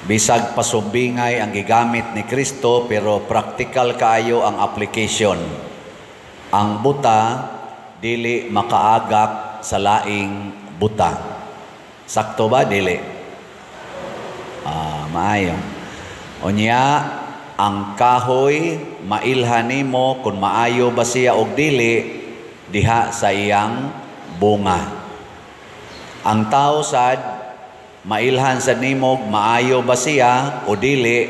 Bisag pasumbingay ang gigamit ni Kristo, pero practical kaayo ang application. Ang buta dili makaagak sa laing buta. Sakto ba dili? Maayo. Unya ang kahoy mailhan nimo kung maayo ba siya og dili diha sa iyang bunga. Ang tao sad mailhan sa nimog maayo ba siya o dili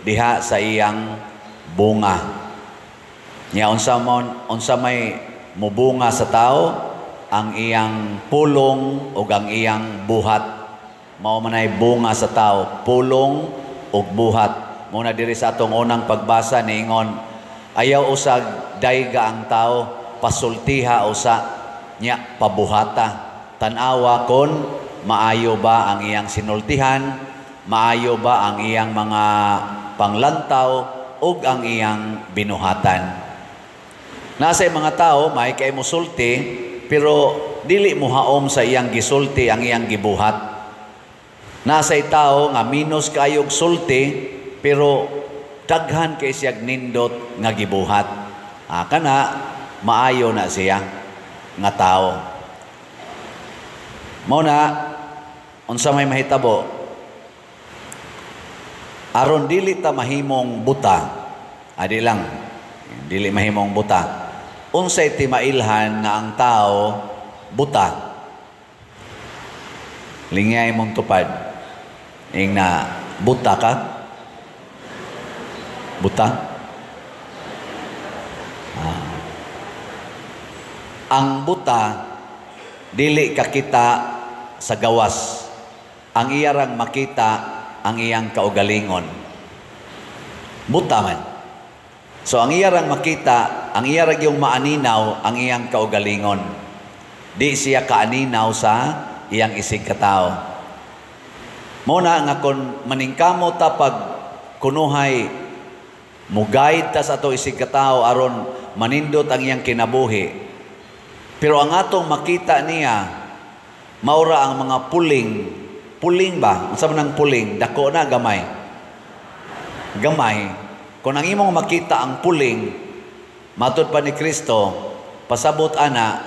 diha sa iyang bunga. Nya unsa may mubunga sa tao, ang iyang pulong ug ang iyang buhat. Mao man ay bunga sa tao, pulong ug buhat. Muna diri sa atong unang pagbasa niingon, ayaw usag dayga ang tao, pasultiha usa nya pabuhata. Tan-awa kon maayo ba ang iyang sinultihan, maayo ba ang iyang mga panglantaw ug ang iyang binuhatan. Nasa mga tao may kay mosulti pero dili mohaom sa iyang gisulti ang iyang gibuhat. Nasa tao nga minus kayog sulti pero daghan kay siyag nindot nga gibuhat. Kana maayo na siya nga tao. Mao na unsa may mahitabo aron dili ta mahimong buta. Adi lang dili mahimong buta. Unsay timailhan nga ang tao buta? Lingay mong tupad. Ing na buta ka? Buta? Ang buta dili kakita sa gawas. Ang iyarang makita ang iyang kaugalingon. Buta man. So ang iyarang makita, ang iyarang yung maaninaw ang iyang kaugalingon. Di siya kaaninaw sa iyang isig katao. Muna nga kon maningkamo ta pag kunuhay muguide ta sa ato isig katao aron manindot ang iyang kinabuhi. Pero ang atong makita niya maura ang mga puling. Puling ba? Unsa man ang puling? Dako na gamay. Gamay. Kung ang imong makita ang puling, matud pa ni Kristo, pasabot ana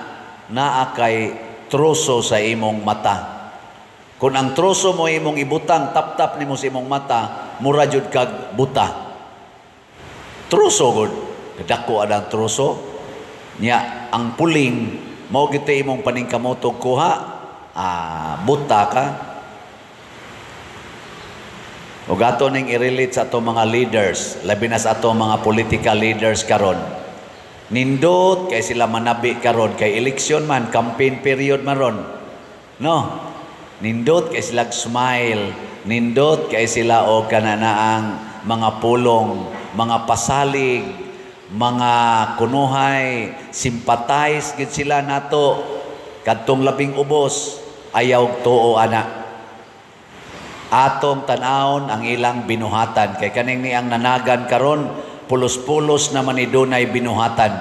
naa kay troso sa imong mata. Kung ang troso mo imong ibutang, tap-tap nimo sa imong mata, mura jud kag buta. Troso gud. Dako adang troso. Nya ang puling mao gito imong paningkamotog kuha, buta ka. Ug ato ning i-relate sa atong mga leaders, labi na sa atong mga political leaders karon. Nindot kay sila manabi karon kay eleksyon man, campaign period man ron. No? Nindot kay sila smile, nindot kay sila og kananaang mga pulong, mga pasalig, mga kunuhay, sympathize gid sila nato kadtong labing ubos, ayaw tuo ana. Atong tan-awon ang ilang binuhatan kay kaning ni ang nanagan karon pulos-pulos na man idunay binuhatan.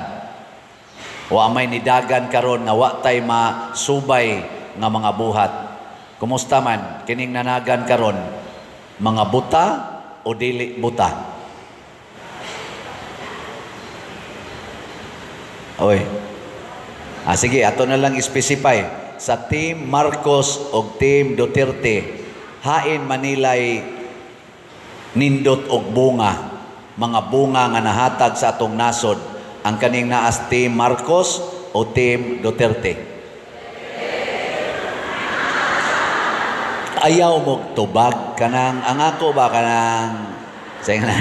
Wa may nidagan karon nga wa tay masubay nga mga buhat. Kumusta man kining nanagan karon, mga buta o dili buta? Oy. Sige, ato na lang i-specify sa Team Marcos o Team Duterte. Hain Manilay nindot og bunga, mga bunga nga nahatag sa atong nasod, ang kaning naas Team Marcos o Team Duterte? Ayaw mo tubag kanang ang ako ba kanang sige na.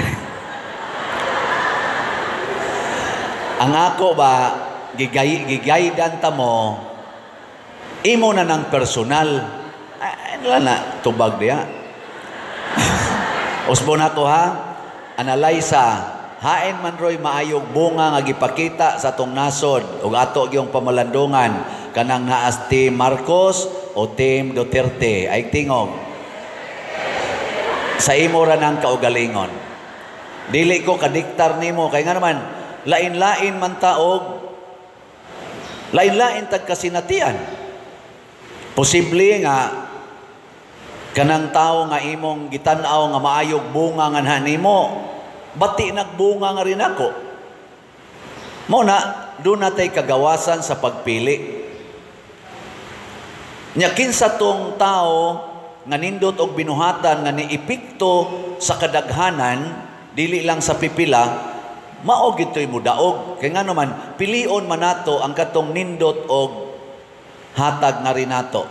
Ang ako ba gigaydan ta mo imo na ng personal. Ay, na tubag diya. Usbon ako ha. Analaysa, hain man roy maayog bunga nga gipakita sa atong nasod ug ato gyung pamalandungan kanang naas Team Marcos o Team Duterte. Ay tingog. Sa imo ra nang kaugalingon. Dili ko kadiktar nimo kay nga naman lain-lain man taog, lain-lain tag kasinatian. Posible nga Kanang tao nga imong gitan-aw nga maayog bunga nga nimo, bati nagbunga nga rin ako. Mao na duna tay kagawasan sa pagpili. Nya kinsa tong tao nga nindot og binuhatan nga niepekto sa kadaghanan, dili lang sa pipila, mao gito'y mudaog. Kay ngano man, pilion man nato ang katong nindot og hatag nga rinato.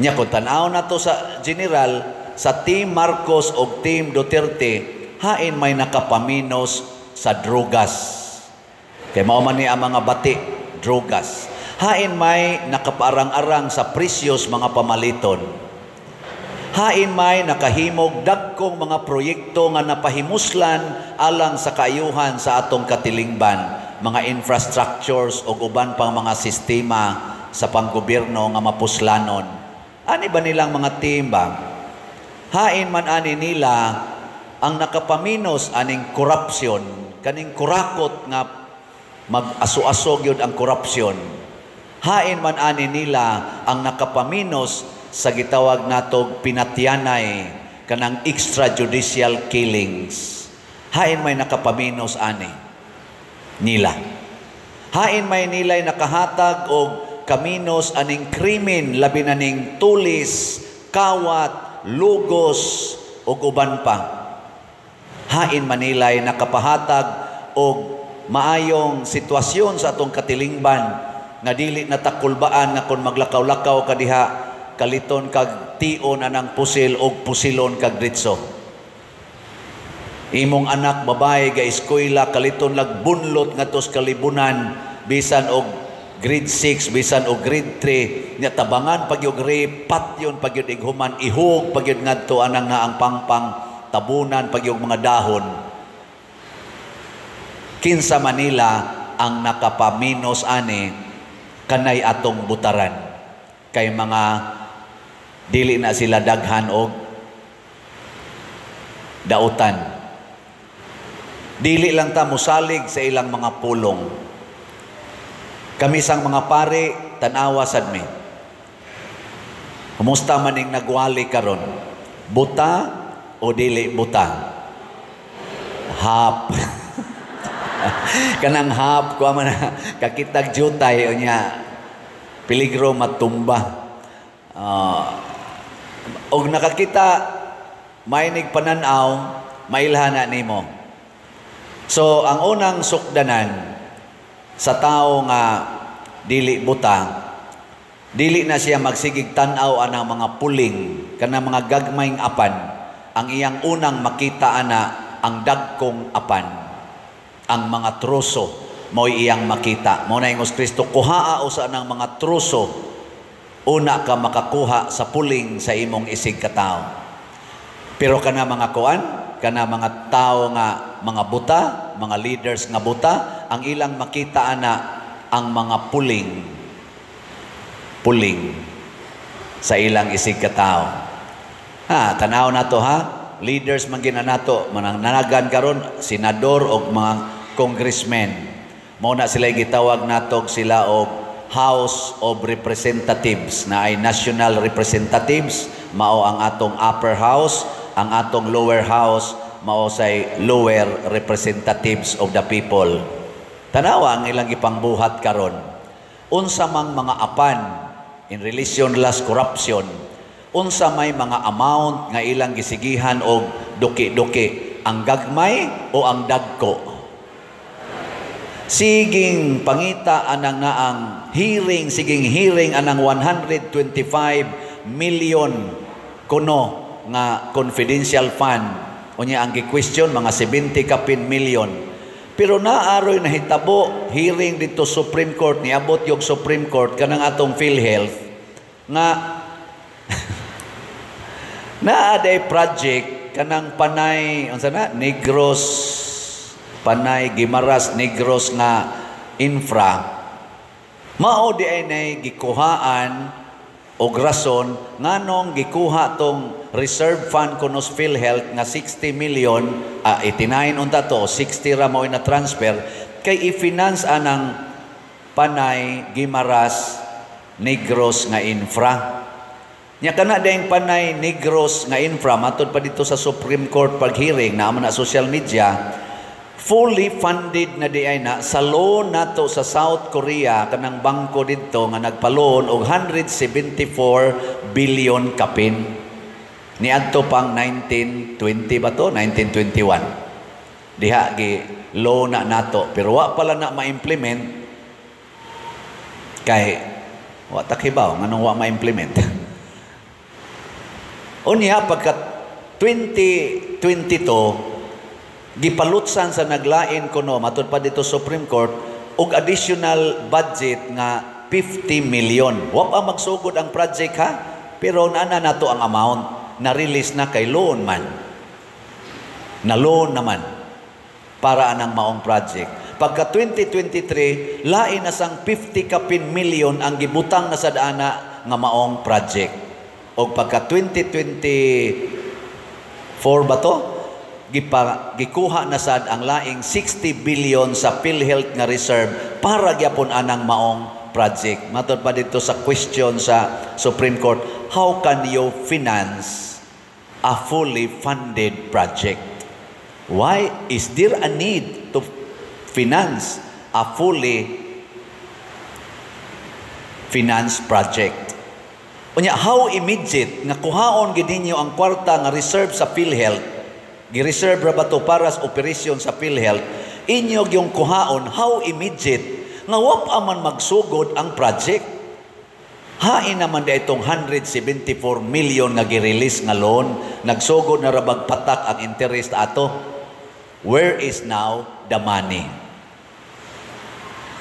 Nya kung tan-aw nato sa general, sa Team Marcos og Team Duterte, hain may nakapaminos sa drugas? Kay mao man ni ang mga bati, drugas. Hain may nakapaarang-arang sa presyos mga pamaliton? Hain may nakahimog dagkong mga proyekto nga napahimuslan alang sa kaayuhan sa atong katilingban, mga infrastructures o uban pang mga sistema sa panggobyerno nga mapuslanon? Ani ba nilang mga team ba? Hain man ani nila ang nakapaminos aning korupsyon, kaning kurakot nga mag-aso-aso gyud ang korupsyon? Hain man ani nila ang nakapaminos sa gitawag natog pinatyanay, kanang extrajudicial killings? Hain may nakapaminos ani nila? Hain may nilay nakahatag og kaminos aning krimen, labi na ning tulis, kawat, lugos ug uban pa? Hain man nilay nakapahatag og maayong sitwasyon sa atong katilingban nga dili natakulbaan nga kung maglakaw-lakaw ka diha, kaliton kag tion anang pusil og pusilon kag dritso? Imong anak babae ga eskwela, kaliton lag bunlot ngadto sa kalibunan, bisan og grade 6, bisan og grade 3, nya tabangan pag yung rape, patyon pag yun ighuman, ihug pag yun ngadto anang nga ang pangpang, tabunan pag yung mga dahon. Kinsa Manila ang nakapaminos ani? Kanay atong butaran kay mga dili na sila daghan og dautan. Dili lang ta musalig sa ilang mga pulong. Kami sang mga pare, tan-awa sad mi. Kumusta man ning nagwali karon? Buta o dili buta? Hap. Kanang hap kuha man na, kakitag jutay, unya peligro matumba. Og nakakita mainig pananaw, mailhan na nimo. So ang unang sukdanan sa tao nga dili buta, dili na siya magsigig tan-aw anang mga puling, kanang mga gagmayng apan. Ang iyang unang makita ana ang dagkong apan, ang mga troso mo'y iyang makita. Mao na ingos Kristo, kuhaa usa ng mga troso, una ka makakuha sa puling sa imong isig katao. Pero kana mga kuan, kana mga tao nga mga buta, mga leaders nga buta, ang ilang makita ana ang mga puling. Puling sa ilang isig katao. Ha, tanaw na to ha. Leaders man gina nato, manang nanagan karon senador og mga congressmen. Mao na sila gitawag natog sila og House of Representatives, na ay national representatives, mao ang atong upper house, ang atong lower house mao say lower representatives of the people. Tanawa ang ilang gipangbuhat karon. Unsa mang mga apan in relation las corruption, unsa may mga amount nga ilang gisigihan og duki-duki, ang gagmay o ang dagko? Siging pangita anang naang hearing, siging hearing anang 125 million kuno nga confidential fund. Unya ang gi-question mga 70 kapin million. Pero naaroy nahitabo hearing dito Supreme Court, niabot yung Supreme Court kanang atong PhilHealth nga naa day project kanang Panay, unsa na, Negros, Panay Guimaras Negros nga infra, mao di ay nay gikuhaan og rason nganong gikuha tong reserve fund kunos PhilHealth nga 60 million, 89 unta to, 60 ra mao na transfer kay i-finance anang Panay Guimaras Negros nga infra. Nya kana dayong Panay Negros nga infra, matud pa dito sa Supreme Court pag-hearing na na social media, fully funded na di ay na sa loan nato sa South Korea, kanang bangko didto nga nagpa-loan og 174 billion kapin niadto pang 1920 ba to, 1921 diha gi loan na nato, pero wa pala na ma-implement kay wa ta kibaw nganong wa ma-implement. Unya pagka 2022, gipalutsan sa naglain kuno, matud pa dito Supreme Court, og additional budget nga 50 million. Wa pa magsugod ang project ha, pero naa nato ang amount na release na kay loan man. Na loan naman para anang maong project. Pagka 2023, lain na sang 50 kapin million ang gibutang na sa daana nga maong project. O pagka 2024 ba to? Gikuha na sad ang laing 60 billion sa PhilHealth nga reserve para gyapon anang maong project. Matod pa dito sa question sa Supreme Court, how can you finance a fully funded project? Why is there a need to finance a fully financed project? Unya, how immediate nga kuhaon gid ninyo ang kwarta nga reserve sa PhilHealth? Gi-reserve ra ba to para sa operation sa PhilHealth? Inyo yung kuhaon, how immediate nga wa pa man magsugod ang project? Hain naman da itong 174 million nga gi-release nga loan, nagsugod na rabag patak ang interest ato. Where is now the money?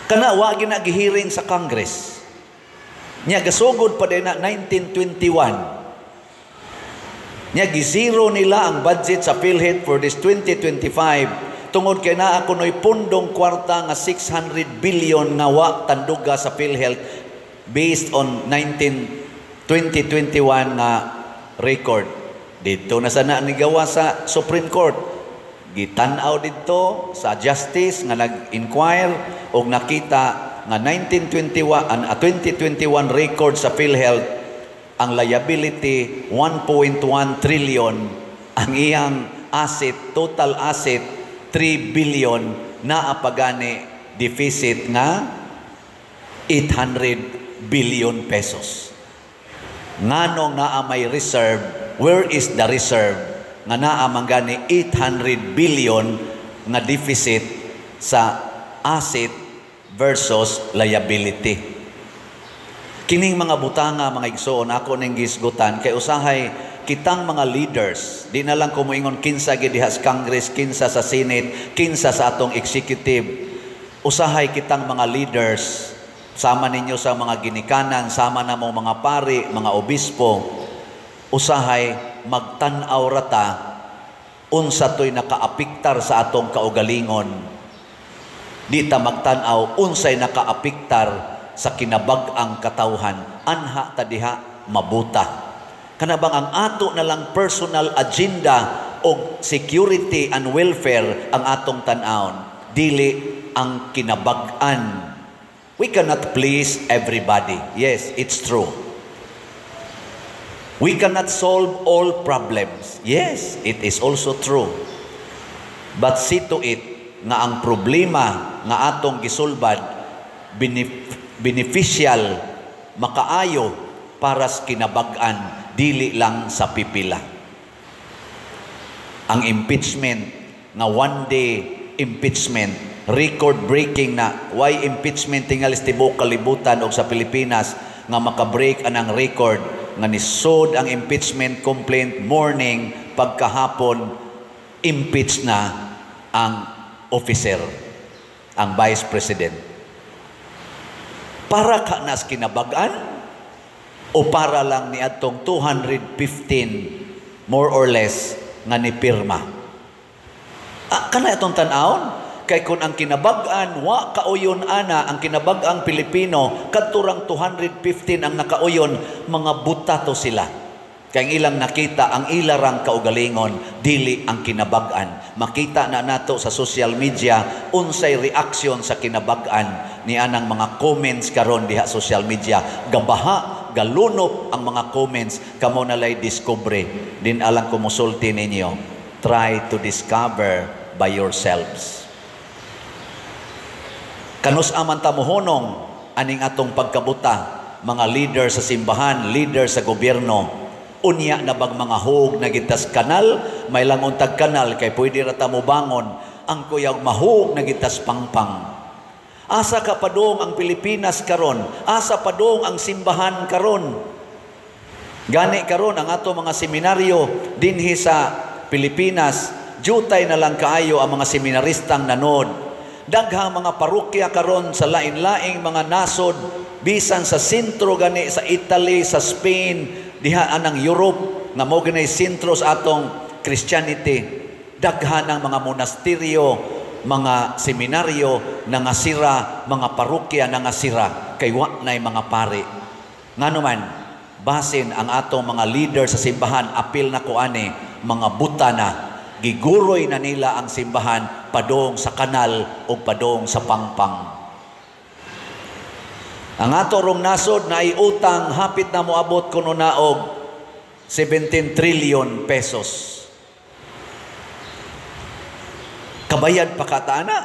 Kana wa gina gihearing sa Congress. Nya gasugod pa din na 1921. Nya gi-zero nila ang budget sa PhilHealth for this 2025 tungod kay naa kunoy pundong kwarta nga 600 billion nga wa tanduga sa PhilHealth based on 19 2021 nga record. Dito na sana nigawa sa Supreme Court. Gitan-aw didto sa justice nga nag-inquire og nakita nga 1921 ang 2021 record sa PhilHealth, ang liability 1.1 trillion, ang iyang asset, total asset 3 billion, naa pa gani deficit nga 800 billion pesos. Nganong naa may reserve? Where is the reserve nga naa man gani 800 billion nga deficit sa asset versus liability? Kining mga butanga, mga igsoon, ako ning gisgutan kay usahay kitang mga leaders, di na lang ko moingon kinsa gid diha sa Congress, kinsa sa Senate, kinsa sa atong executive. Usahay kitang mga leaders, sama ninyo sa mga ginikanan, sama na mo mga pari, mga obispo, usahay magtan-aw rata unsa to'y nakaapiktar sa atong kaugalingon. Di ta magtan-aw unsay nakaapiktar sa kinabag-ang katawhan. Anha ta diha mabuta. Kana bang ang ato na lang personal agenda og security and welfare ang atong tan-awon, dili ang kinabag-an. We cannot please everybody. Yes, it's true. We cannot solve all problems. Yes, it is also true. But see to it nga ang problema nga atong gisulbad beneficial, makaayo para sa kinabag-an, dili lang sa pipila. Ang impeachment nga one day impeachment, record breaking na why impeachment tingali sa tibuok kalibutan og sa Pilipinas nga maka-break anang record nga nisod ang impeachment complaint morning, pagkahapon impeach na ang officer, ang vice president. Para ka nas kinabag-an o para lang ni atong 215 more or less nga ni pirma? Ah, kana itong tan-awon? Kay kung ang kinabag-an wa kauyon ana ang kinabag-ang Pilipino, kadturang 215 ang nakauyon, mga buta to sila. Kay ang ilang nakita ang ilarang kaugalingon, dili ang kinabag-an. Makita na nato sa social media unsay reaksyon sa kinabag-an ni anang mga comments karon diha social media. Gabaha. Galunop ang mga comments, kamo na lay discover. Din alang ko musulti ninyo, try to discover by yourselves. Kanus-a man ta mohunong aning atong pagkabuta, mga leader sa simbahan, leader sa gobyerno? Unya na bag mga hug na gitas kanal, may lang untag kanal kay pwede ra ta mobangon, ang kuyag mahug na gitas pangpang. Asa ka padung ang Pilipinas karon? Asa padung ang simbahan karon? Gani karon ang ato mga seminaryo dinhi sa Pilipinas, jutay na lang kaayo ang mga seminaristang nanod. Daghang mga parokya karon sa lain-laing mga nasod, bisan sa sentro gani sa Italy, sa Spain, diha anang Europe nga mao ganay sentro sa atong Christianity. Daghan ang mga monasteryo, mga seminaryo nangasira, mga parokya nangasira kay wa nay mga pari. Ngano man, basin ang atong mga leader sa simbahan, apil na ko ani, mga buta na, giguroy na nila ang simbahan padong sa kanal o padong sa pangpang. Ang ato rong nasod na utang hapit na moabot kuno na og 17 trillion pesos. Kabayad pa kataana.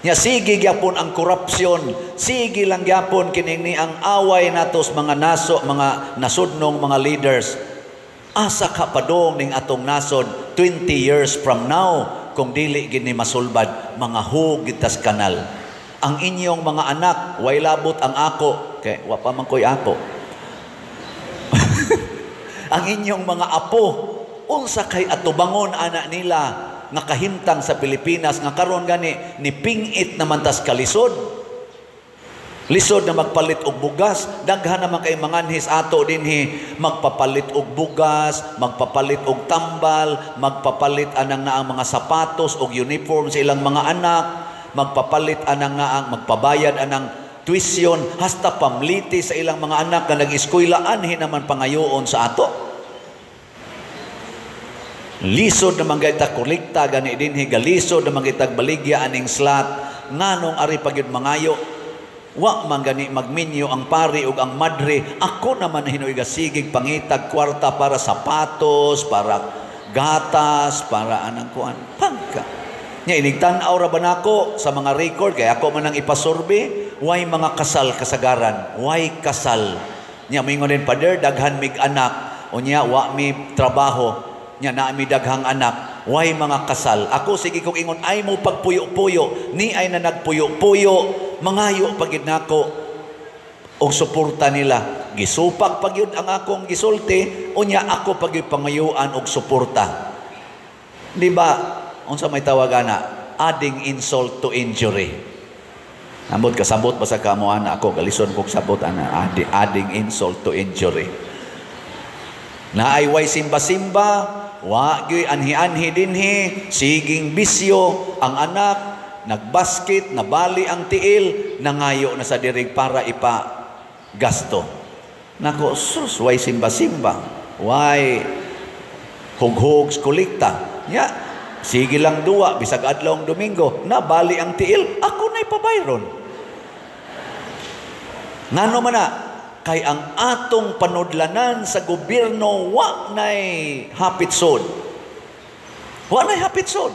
Nya sige gyapon ang korupsyon, sige lang gyapon kining ni ang away natos mga naso, mga nasudnong mga leaders. Asa ka padong ning atong nasod 20 years from now kung dili gini masulbad, mga hug gitas kanal. Ang inyong mga anak, way labot ang ako, kay wa pa man koy ako. Ang inyong mga apo, unsa kay atubangon ana nila nga kahimtang sa Pilipinas nga karon gani ni pingit naman tas kalisod. Lisod na magpalit og bugas, daghan naman kay manganhis ato dinhi, magpapalit og bugas, magpapalit og tambal, magpapalit anang na ang mga sapatos og uniform sa ilang mga anak, magpapalit anang na ang magpabayad anang tuition, hasta pamliti sa ilang mga anak nga nag-eskwela, anhi naman pangayoon sa ato. Lisod naman gayta kolekta gani dinhi, galisod naman gaytag baligya aning slot, nganong ari pa gyud mangayo. Wa man gani magminyo ang pari ug ang madre. Ako naman hinuoy gasigig pangitag kwarta para sapatos, para gatas, para anang kuan. Pagka. Nya inigtan-aw ra ba nako sa mga record kay ako man ang ipasurvey, way mga kasal kasagaran, way kasal. Nya moingon din, "Pader, daghan mig anak." Unya wa mi trabaho. Nya naa mi daghang anak, way mga kasal. Ako sige kog ingon, ay mo pagpuyo-puyo, ni ay na nagpuyo-puyo, mangayo pagid nako og suporta nila. Gisupak pagyud ang akong gisulti, unya ako pagyud pangayuan og suporta. Di ba unsa may tawag ana? Adding insult to injury. Ambot kasabot ba sa kamo ana ako galison kog sabot ana, adding insult to injury. Naay way simba-simba, wa gyud anhi-anhi dinhi, siging bisyo ang anak, nagbasket, nabali ang tiil, nangayo na sa dirig para ipa gasto. Nako, sus, way simba-simba, way hughog kolekta. Nya, sige lang duwa, bisag adlaw ang Domingo, nabali ang tiil, ako na ipabayron. Ngano man na, kay ang atong panudlanan sa gobyerno wa nay hapit sod. Wa nay hapit sod.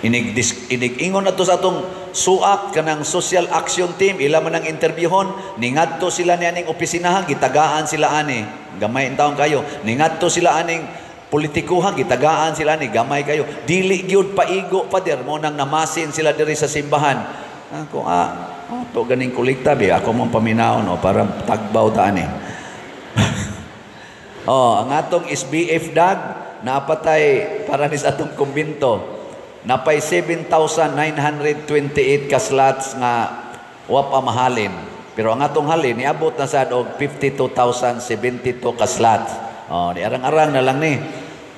Inig-ingon na to sa atong suak kanang social action team, ila man ang interviewhon, ningadto sila ni aning opisinahan, gitagaan sila ani, gamay taon kayo. Ningadto sila aning politikuhan, gitagaan sila ani, gamay kayo. Dili gyud paigo, pader, mo nang namasin sila diri sa simbahan. Ako to ganing kolekta bi ako mong paminaw no para tagbaw ta ani. Oh, ang atong SBF dag napatay para ni sa atong kumbinto. Napay 7,928 ka slots nga wa pa mahalin. Pero ang atong halin niabot na sad og 52,072 ka slots. Oh, di arang-arang na lang ni.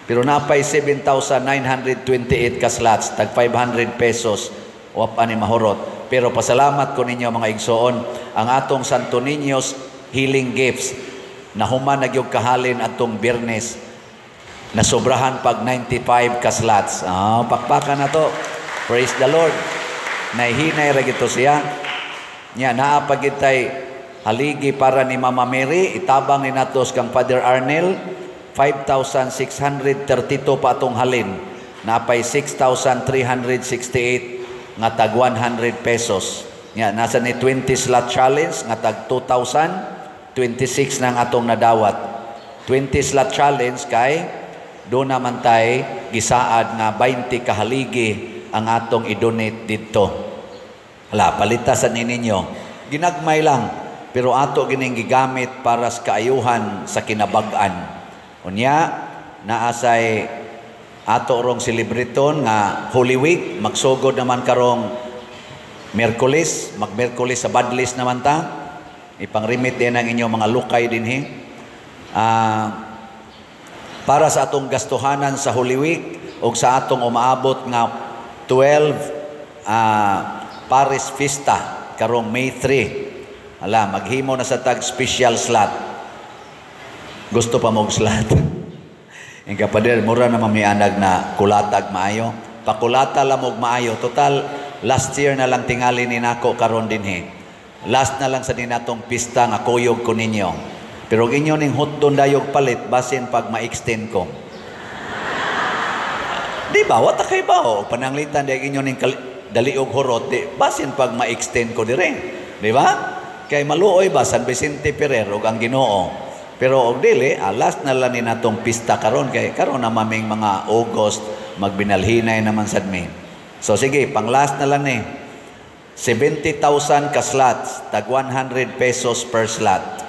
Pero napay 7,928 ka slots, tag 500 pesos wa pa ni mahurot. Pero pasalamat ko ninyo mga igsoon, ang atong Santo Niño's Healing Gifts nahuman na gyud kahalin atong Biyernes. Nasobrahan pag 95 ka slots. Pakpakan na to. Praise the Lord. Nahihinay ra gito siya. Nya naa pa gid tay haligi para ni Mama Mary, itabang ni natos kang Father Arnel, 5,632 pa atong halin. Napay 6,368 nga tag 100 pesos. Nga nasa ni 20 slot challenge nga tag 2,026 nang atong nadawat. 20 slot challenge kay do naman tay gisaad nga 20 kahaligi ang atong i-donate didto. Hala, palitasan ni ninyo. Ginagmay lang, pero ato gining gigamit para sa kaayuhan sa kinabag-an. Unya, naasay ato rong selebriton nga Holy Week, magsugod naman karong Miyerkules, magMiyerkules sa Badlis naman ta. Ipang-remit din ang inyong mga lukay dinhi. Para sa atong gastuhanan sa Holy Week o sa atong umaabot nga 12 Paris Fiesta karong May 3. Ala, maghimo na sa tag special slot. Gusto pa mog slot? Ang kapader, mura na mamianag na kulatag maayo. Pakulata lang og maayo. Total, last year na lang tingali ni nako karon dinhi. Last na lang sa dinatong pista nga kuyog ko ninyo. Pero inyo ning hotdon dayog palit basin pag ma-extend ko. Di ba? Wata kay ba? O, pananglitan di inyo ning daliog hurot, di, basin pag ma-extend ko dire. Di ba? Kay maluoy ba San Vicente Ferrer ug ang Ginoo. Pero og dili, last na lang ni natong pista karon kay karon na maming mga August magbinalhinay naman sad mi. So sige, pang last na lang ni. 70,000 ka slots, tag 100 pesos per slot.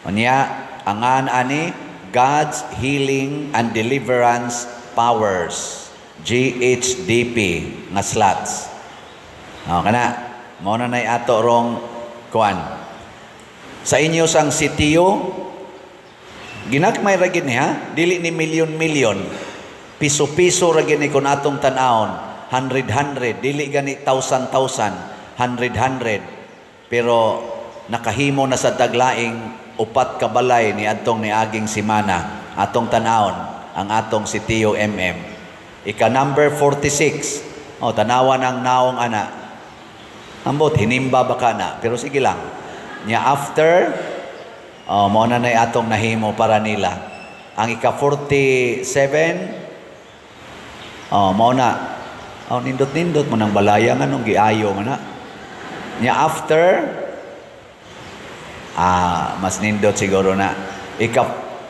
Unya, angan ani God's Healing and Deliverance Powers, GHDP nga slots. O, kana, mao na nay ato rong kuan. Sa inyo sang sitio, ginagmay ra gid ni ha, dili ni milyon-milyon. Piso-piso ra gid ni kun atong tan-awon, hundred-hundred, dili gani thousand-thousand, hundred-hundred. Pero nakahimo na sa taglaing upat ka balay ni adtong niaging semana, atong tan-awon ang atong sitio MM. Ika number 46. O, tanawan ang naong ana. Ambot hinimba ba ka na, pero sige lang. Nya after, oh, mao na nay atong nahimo para nila. Ang ika 47, oh, mao na. Oh, nindot-nindot mo nang balaya nga nung giayo man na. Nya after, mas nindot siguro na. Ika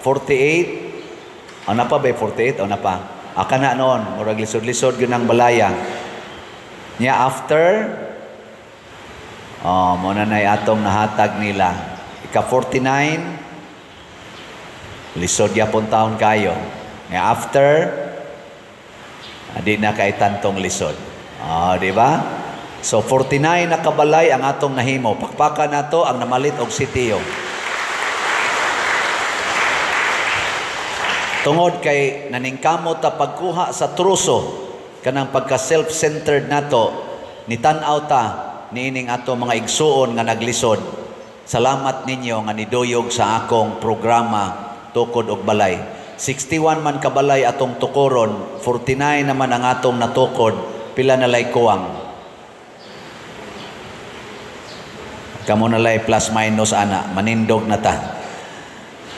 48, ano pa ba 48? Ano pa? Aka na noon, murag lisod-lisod yun ang balaya. Nya after, oh, mao na nay atong nahatag nila. Ika 49, lisod yapon taon kayo. Nya after, di na kay tantong lisod. Oh, di ba? So 49 na kabalay ang atong nahimo. Pakpakan nato ang namalit og sitio. Tungod kay naningkamot ta pagkuha sa truso kanang pagka self-centered nato, nitan-aw ta niining ato mga igsuon nga naglisod. Salamat ninyo nga niduyog sa akong programa tukod og balay. 61 man kabalay atong tukoron, 49 naman ang atong natukod, pila na lay kuwang. Kamo na lay plus minus ana, manindog na ta.